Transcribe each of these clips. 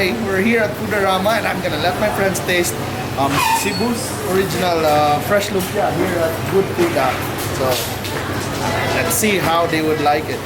Hi, we're here at Foodorama and I'm gonna let my friends taste Cebu's original fresh lumpia here at Good Fooda. So let's see how they would like it.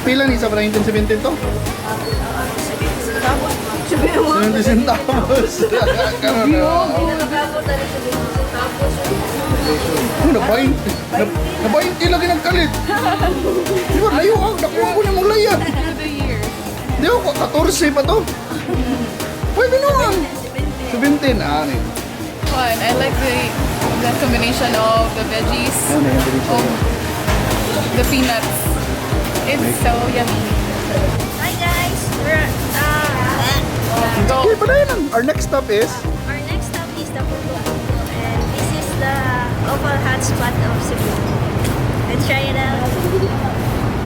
Pila ni sa 1917 to? Tapos, sabi mo, 70 centavos. Karon na. Tapos, Oh, nabayin. Nabayin lagi nagkalit. Di ba, layo ah. Nakuha ko na mong layag. Through the years. Di ba, 14 pa to. Pwede naman. 17, ah, ano yun? Fun. I like the combination of the veggies, Ano yun, of the peanuts. It's so yummy. Hi guys! We're, Go. Okay, pala yun. Our next stop is Our next stop is the Puto Puto and this is the opal hotspot of Cebu.